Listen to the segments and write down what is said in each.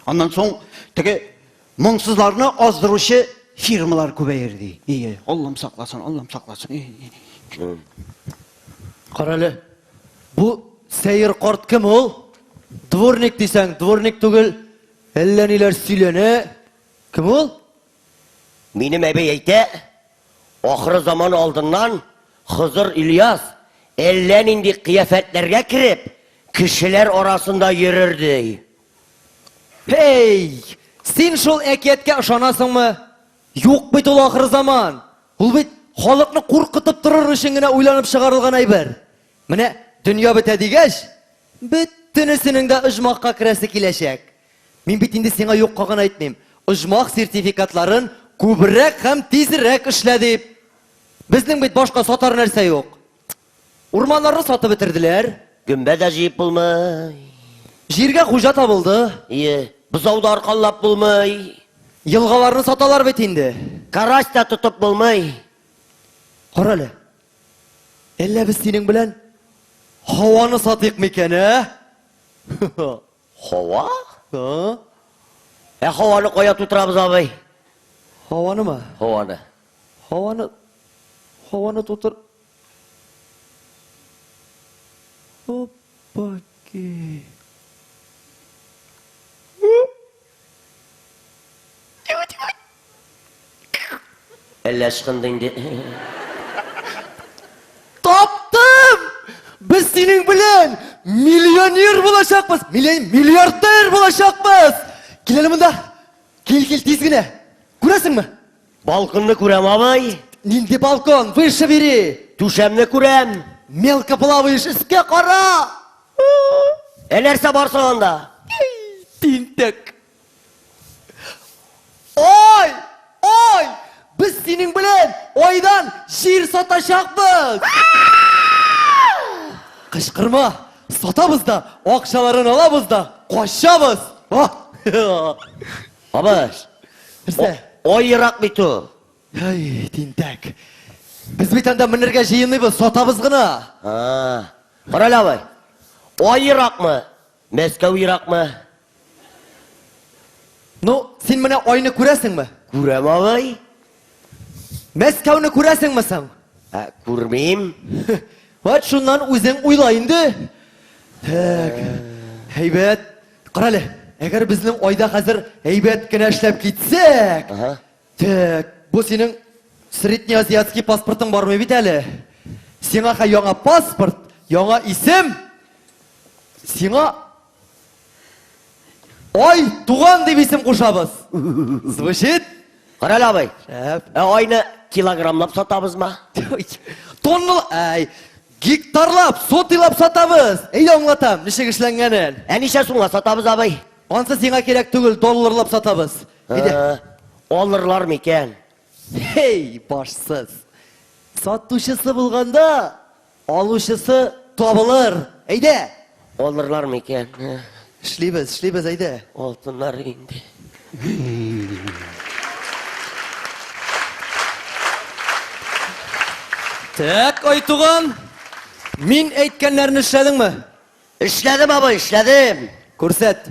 Аннан соң теге моңсызларны аздыручы фирмалар күбәер ди. Ие, Аллам сакласын, Аллам сакласын. Карале, бу сәер карт кем ул? Дворник дисәң, дворник түгел, әллә ниләр сөйләнә. Кем ул? Минем әбей әйтә, ахыры заман алдыннан Хозыр Ильяс әллә нинди кыяфәтләргә кереп, кешеләр арасында йөрер ди. Һей! Син шул әкияткә ышанасыңмы? Юк бит ул ахыр заман. Ул бит халыкны куркытып торыр өчен генә уйланып чыгарылган әйбер. Менә дөнья бетә дигәч, бөтенесенең дә оҗмахка керәсе киләчәк. Мин бит инде сиңа юкка гына әйтмим. Оҗмах сертификатларын күбрәк һәм тизрәк эшлә дип. Безнең бит башка сатар нәрсә юк. Урманнарны сатып бетерделәр. Гөмбә дә җыеп булмый. Җиргә хуҗа табылды. Ие, бозау да арканлап булмый. Елгаларны саталар бит инде. Карась та тотып булмый. Кара әле. Әллә без синең белән һаваны сатыйк микән, ә? Һава? А? Ә һаваны кая тутырабыз, абый? Һаванымы? Һаваны. Һаваны һаваны тутыр Опаки. Әллә ычкынды инде. Таптым! Без синең белән миллионер булачакбыз! Миллиардер булачакбыз! Кил әле монда. Кил, кил, тиз генә. Күрәсеңме? Балконны күрәм, абый. Нинди балкон? Выше бери. Түшәмне күрәм. Мелко плаваешь, өскә кара. Ә нәрсә бар соң анда? Тинтәк. Ой! Ой! Без синең белән айдан җир сатачакбыз! Кычкырма! Сатабыз да, акчаларын алабыз да, качабыз! Абый! Нәрсә? Ай ерак бит ул. Әй, тинтәк. Без бит анда менергә җыенмыйбыз, сатабыз гына. А, кара әле, абый. Ай еракмы? Мәскәү еракмы? Ну, син менә айны күрәсеңме? Күрәм, абый. Мәскәүне күрәсеңме соң? Ә, күрмим. Вот шуннан үзең уйла инде. Так. Әйбәт. Кара әле, әгәр безнең айда хәзер әйбәт кенә эшләп китсәк. Ага. Так, бу синең среднеазиатский паспортың бармы бит әле? Сиңа хә яңа паспорт, яңа исем. Сиңа Ай туган дип исем кушабыз. Звучит? Кара әле, абый. Шәп. Ә айны килограммлап сатабызмы? Тоннал, әй, гектарлап, сотыйлап сатабыз. Әйдә аңлатам, ничек эшләнгәнен. Ә ничә сумга сатабыз, абый? Ансы сиңа кирәк түгел, долларлап сатабыз. Әйдә. Алырлар микән? Һей, башсыз. Сатучысы булганда, алучысы табылыр. Әйдә. Алырлар микән? Эшлибез, эшлибез, әйдә. Алтыннар инде. Так, Айтуган, мин әйткәннәрне эшләдеңме? Эшләдем, абый, эшләдем. Күрсәт.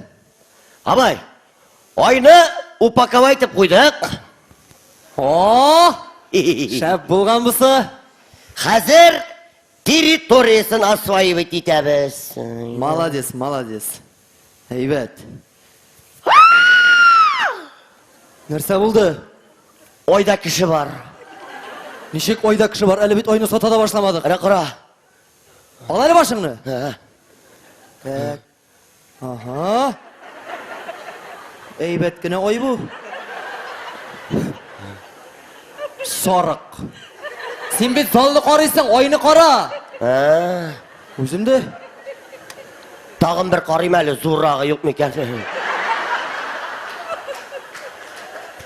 Абый, айны упаковать итеп куйдык. О! Шәп булган бусы. Хәзер территориясен осваивать итәбез. Молодец, молодец. Әйбәт. Нәрсә булды? Айда кеше бар. Ничек айда кеше бар? Әле бит айны сата да башламадык. Кара, кара. Ал әле башыңны. Так. Ага. Әйбәт кенә ай бу. Сарык. Син бит залны карыйсың, айны кара. Ә. Үзем дә. Тагын бер карыйм әле, зуррагы юк микән?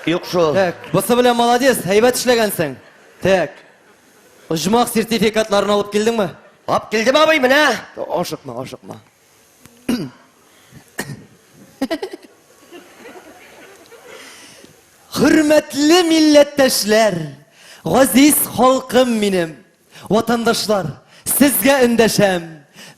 Юк шул. Так, бусы белән молодец, әйбәт эшләгәнсең. Так. Оҗмах сертификатларын алып килдеңме? Алып килдем, абый, менә. Ашыкма, ашыкма. Хөрмәтле милләттәшләр, газиз халкым минем, ватандашлар, сезгә эндәшәм.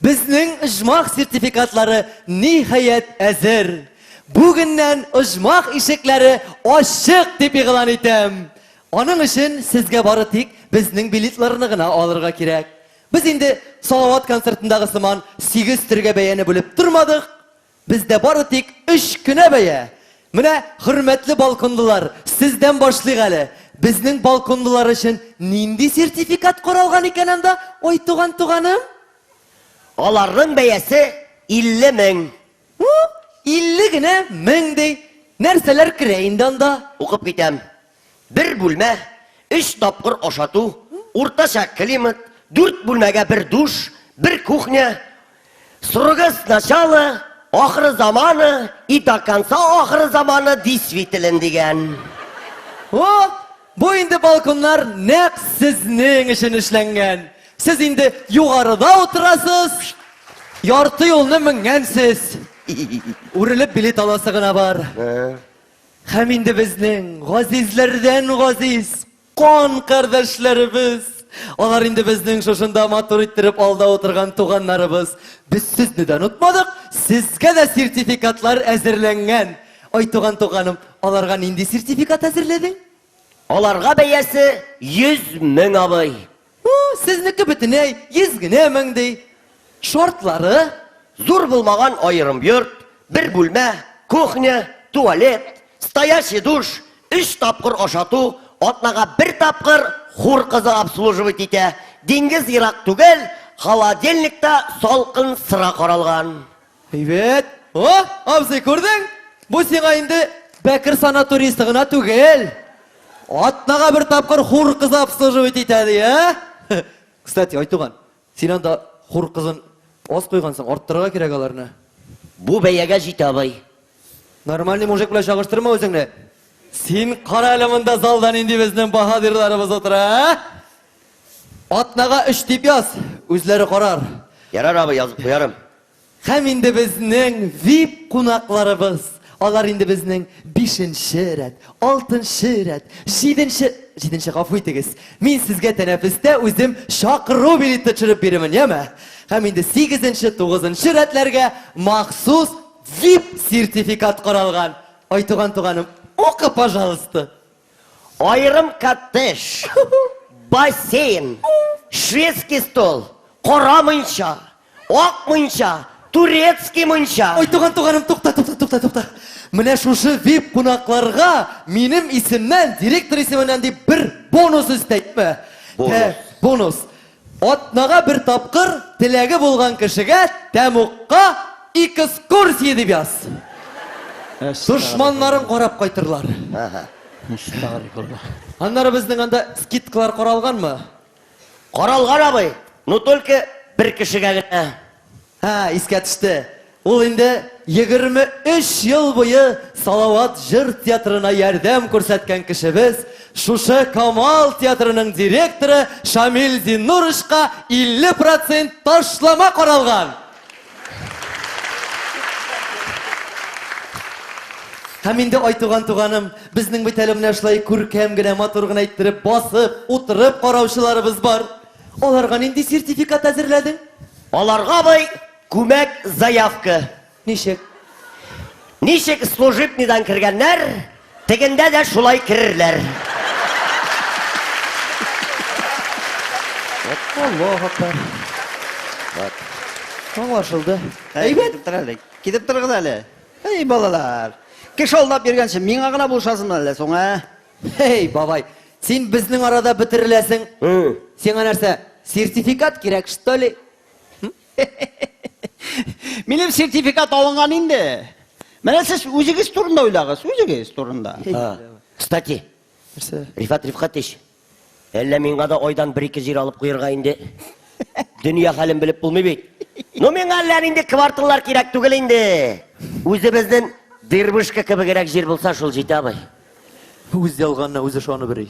Безнең оҗмах сертификатлары ниһаять әзер. Бүгеннән оҗмах ишекләре ачык дип игълан итәм. Аның өчен сезгә бары тик безнең билетларны гына алырга кирәк. Без инде Салават концертындагы сыман 8 төргә бәяне бүлеп тормадык. Бездә бары тик өч кенә бәя. Менә, хөрмәтле балконлылар, сездән башлыйк әле. Безнең балконлылар өчен нинди сертификат каралган икән анда, ой туган туганым? Аларның бәясе 50 мең. У, 50 генә мең ди. Нәрсәләр керә инде анда? Укып китәм. Бер бүлмә, өч тапкыр ашату, уртача климат, дүрт бүлмәгә бер душ, бер кухня. Срогы с начала ахыры заманы и до конца ахыры заманы действителен дигән. О, бу инде балконнар нәкъ сезнең өчен эшләнгән. Сез инде югарыда утырасыз, ярты юлны менгәнсез. Үрелеп билет аласы гына бар. Һәм инде безнең газизләрдән газиз кан кардәшләребез, алар инде безнең шушында матур иттереп алда утырган туганнарыбыз. Без сезне дә онытмадык, сезгә дә сертификатлар әзерләнгән. Ай, туган туганым, аларга нинди сертификат әзерләдең? Аларга бәясе 100 мең, абый. Бу сезнеке бөтенләй 100 генә мең ди. Шартлары? Зур булмаган аерым йорт, бер бүлмә, кухня, туалет, стоящий душ, өч тапкыр ашату, атнага бер тапкыр хур кызы обслуживать итә, диңгез ерак түгел, холодильникта салкын сыра каралган. Әйбәт. О, абзый, күрдең? Бу сиңа инде Бәкер санаторийсы гына түгел. Атнага бер тапкыр хур кызы обслуживать итә ди, ә? Кстати, Айтуган, син анда хур кызын аз куйгансың, арттырырга кирәк аларны. Бу бәягә җитә, абый. Нормальный мужик белән чагыштырма үзеңне. Син кара әле монда залда нинди безнең баһадирларыбыз утыра, ә? Атнага өч дип яз, үзләре карар. Ярар, абый, язып куярым. Һәм инде безнең вип кунакларыбыз, алар инде безнең бишенче рәт, алтынчы рәт, җиденче, җиденче, гафу итегез, мин сезгә тәнәфестә үзем чакыру билеты төшереп бирермен, яме? Һәм инде сигезенче, тугызынчы рәтләргә махсус вип сертификат каралган. Айтуган туганым, укы, пожалуйста. Аерым коттедж, бассейн, шведский стол, кара мунча, ак мунча, турецкий мунча. Ой, туган, туганым, тукта, тукта, тукта, тукта. Менә шушы вип кунакларга минем исемнән, директор исеменнән дип бер бонус өстәйме? Бонус. Бонус. Атнага бер тапкыр теләге булган кешегә тәмугка экскурсия дип яз. Дошманнарын карап кайтырлар. Аннары безнең анда скидкалар каралганмы? Каралган, абый, но только бер кешегә генә. Һә, искә төште. Ул инде 23 ел буе Салават җыр театрына ярдәм күрсәткән кешебез, шушы Камал театрының директоры Шамил Зиннуровичка 50 процент ташлама каралган. Һәм инде Айтуган туганым, безнең бит әле менә шулай күркәм генә, матур гына иттереп басып, утырып караучыларыбыз бар. Аларга нинди сертификат әзерләдең? Аларга, абый, күмәк заявка. Ничек? Ничек служебныйдан кергәннәр, тегендә дә шулай керерләр. Аллаһ акбар. Аңлашылды. Әйбәт. Китеп тор әле. Китеп торыгыз әле. Әй, балалар. Кеше алдап йөргәнче, миңа гына булышасыңмы әллә соң, ә? Һей, бабай, син безнең арада бетереләсең. Сиңа нәрсә, сертификат кирәк, что ли? Минем сертификат алынган инде. Менә сез үзегез турында уйлагыз, үзегез турында. Кстати, Нәрсә? Рифат Рифкатович, әллә миңа да айдан бер-ике җир алып куерга инде. Дөнья хәлен белеп булмый бит. Ну, миңа әллә нинди кварталлар кирәк түгел инде. Үзебезнең дырбышка кебегрәк җир булса, шул җитә, абый. Үз ялганына үзе ышанып йөри.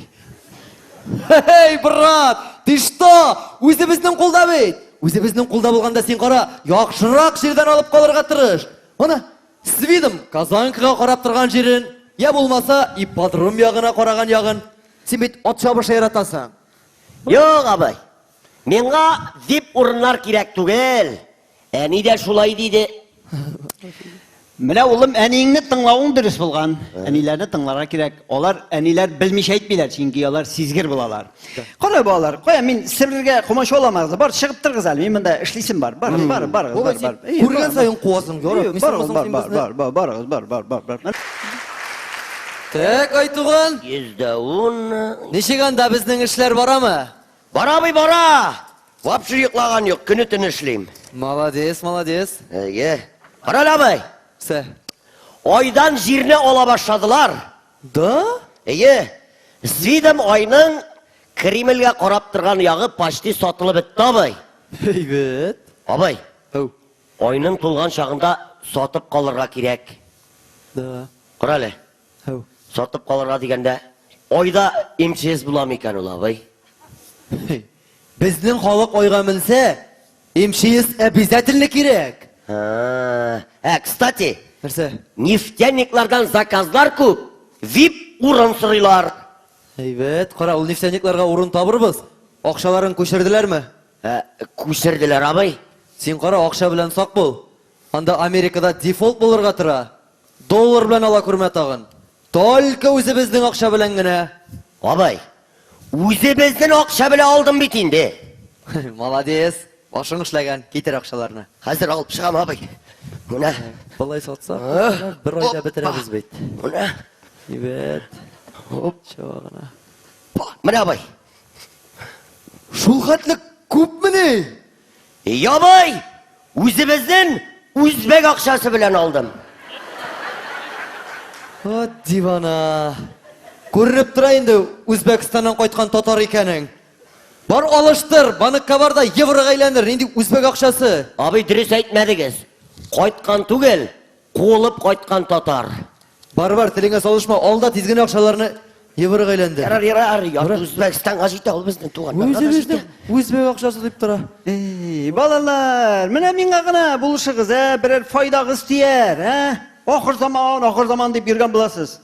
Эй, брат, ты что? Үзебезнең кулда бит. Үзебезнең кулда булганда син кара, яхшырак җирдән алып калырга тырыш. Ана, с видом Казанкага карап торган җирен, я булмаса, ипподром ягына караган ягын. Син бит ат чабышы яратасың. Юк, абый. Миңа вип урыннар кирәк түгел. Әни дә шулай диде. Менә, улым, әниеңне тыңлавың дөрес булган. Әниләрне тыңларга кирәк. Алар әниләр белмичә әйтмиләр, чөнки алар сизгер булалар. Кара, балалар, кая мин себергә комачауламагыз. Бар, чыгып торыгыз әле. Мин монда эшлисем бар. Бар, бар, бар, бар, бар. Күргән саен куасың, яратмыйсың Барыгыз, бар, бар, бар, бар, барыгыз, бар, бар, бар, бар. Так, Айтуган. 110. Ничек анда безнең эшләр барамы? Бара, абый, бара. Вообще йоклаган юк, көне-төне эшлим. Молодец, молодец. Әйе. Кара әле, абый. Сә. Айдан җирне ала башладылар. Да? Әйе. С видом айның Кремльгә карап торган ягы почти сатылып бетте, абый. Әйбәт. Абый. Әү. Айның тулган чагында сатып калырга кирәк. Да. Кара әле. Әү. Сатып калырга дигәндә, айда МЧС була микән ул, абый? Безнең халык айга менсә, МЧС обязательно кирәк. Ә, кстати, Нәрсә? Нефтяниклардан заказлар күп, вип урын сорыйлар. Әйбәт, кара, ул нефтяникларга урын табырбыз. Акчаларын күчерделәрме? Ә, күчерделәр, абый. Син кара, акча белән сак бул. Анда Америкада дефолт булырга тора. Доллар белән ала күрмә тагын. Только үзебезнең акча белән генә. Абый, үзебезнең акча белән алдым бит инде. Молодец, башың эшләгән, китер акчаларны. Хәзер алып чыгам, абый. Менә. Болай сатсак, бер айда бетерәбез бит. Менә. Әйбәт. Оп. Чыга гына. Менә, абый. Шул хәтле күпмени? Ябай! Үзебезнен үзбәк акчасы белән алдым. Вот дивана. Күренеп тора инде Үзбәкстаннан кайткан татар икәнең. Бар алыштыр, банкка бар да еврога әйләндер. Нинди үзбәк акчасы? Абый, дөрес әйтмәдегез. Кайткан түгел, куылып кайткан татар. Бар, бар, телеңә салышма, ал да тиз генә акчаларны еврога әйләндер. Ярар, ярар, ярты Үзбәкстанга җитә ул безнең туганнарга да җитә. Үзебезнең үзбәк акчасы дип тора. Эй, балалар, менә миңа гына булышыгыз, ә, берәр файдагыз тияр, ә? Ахыр заман, ахыр заман дип йөргән буласыз.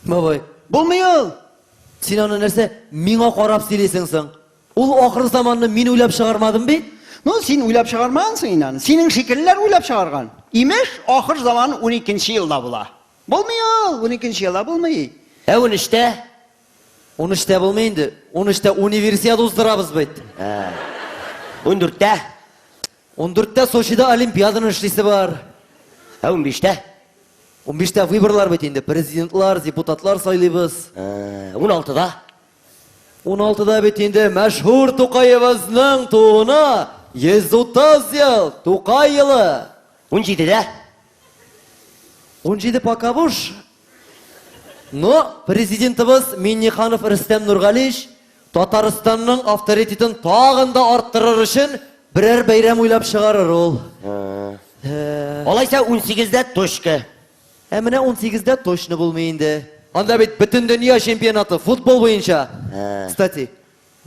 Бабай. Булмый ул. Син аны нәрсә миңа карап сөйлисең соң? Ул ахыр заманны мин уйлап чыгармадым бит. Ну, син уйлап чыгармагансың инде аны. Синең шикеллеләр уйлап чыгарган. Имеш, ахыр заман уникенче елда була. Булмый ул, уникенче елда булмый. Ә унөчтә? Унөчтә булмый инде. Унөчтә универсиада уздырабыз бит. Ә. Ундүрттә? Ундүрттә Сочида Олимпиаданы эшлисе бар. Ә унбиштә? Унбиштә выборлар бит инде. Президентлар, депутатлар сайлыйбыз. Ә, уналтыда? Уналтыда бит инде мәшһүр Тукаебызның тууына 130 ел, Тукай елы. Унҗидедә? Унҗиде пока буш. Но президентыбыз Минниханов Рөстәм Нургалиевич Татарстанның авторитетын тагын да арттырыр өчен берәр бәйрәм уйлап чыгарыр ул. Алайса унсигездә точка. Ә менә унсигездә точно булмый инде. Анда бит бөтендөнья чемпионаты футбол буенча. Кстати,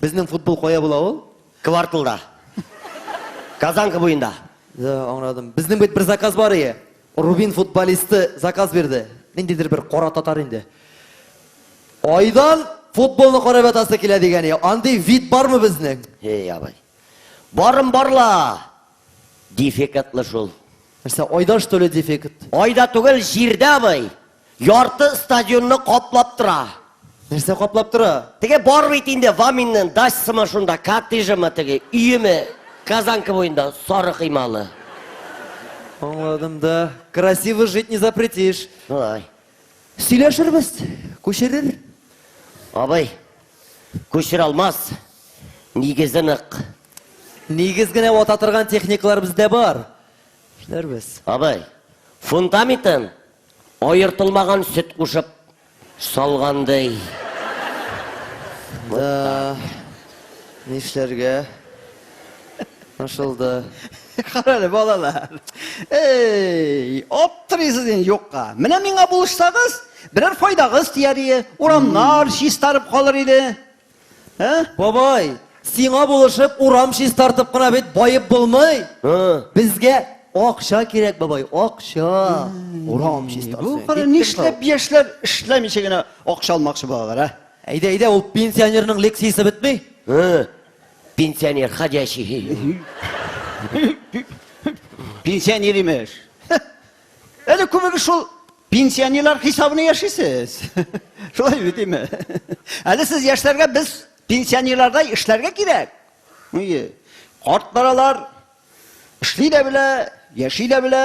безнең футбол кая була ул? Кварталда. Казанка буенда. Да, аңладым. Безнең бит бер заказ бар ие. Рубин футболисты заказ бирде. Ниндидер бер кара татар инде. Айдан футболны карап ятасы килә дигән ие. Андый вид бармы безнең? Эй, абый. Барым барла. Дефектлы шул. Нәрсә, айда что ли дефект? Айда түгел, җирдә, абый. Ярты стадионны каплап тора. Нәрсә каплап тора? Теге бар бит инде Ваминның дачасымы шунда, коттеджымы теге, өеме, Казанка буенда, сары кыймалы. Аңладым да. Красиво жить не запретишь. Шулай. Сөйләшербез, күчерер. Абый, күчерә алмас. Нигезе нык. Нигез генә вата торган техникалар бездә бар. Эшләрбез. Абый, фундаментын аертылмаган сөт кушып салган ди. Да. Нишләргә? Нашылды. Кара әле, балалар. Эй, аптырыйсыз инде юкка. Менә миңа булышсагыз, берәр файдагыз тияр иде. Урамнар чистарып калыр иде. Ә? Бабай, сиңа булышып, урам чистартып кына бит баеп булмый. Безгә акча кирәк, бабай, акча. Урам чистартсын. Бу кара нишләп яшьләр эшләмичә генә акча алмакчы булалар, ә? Әйдә, әйдә, ул пенсионерның лекциясе бетми. Пенсионер ходячий. Пенсионер имеш. Әле күбегез шул пенсионерлар хисабына яшисез. Шулай бит име? Әле сез яшьләргә без пенсионерлардай эшләргә кирәк. Ие. Картлар алар эшли дә белә, яши дә белә,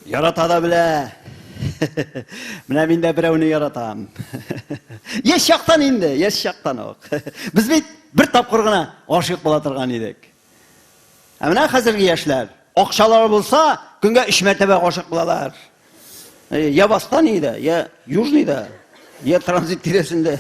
ярата да белә. Менә мин дә берәүне яратам. Яшь чактан инде, яшь чактан ук. Без бит бер тапкыр гына гашыйк була торган идек. Ә менә хәзерге яшьләр, акчалары булса, көнгә өч мәртәбә гашыйк булалар. Я Восстаниедә, я Южныйда, я транзит тирәсендә.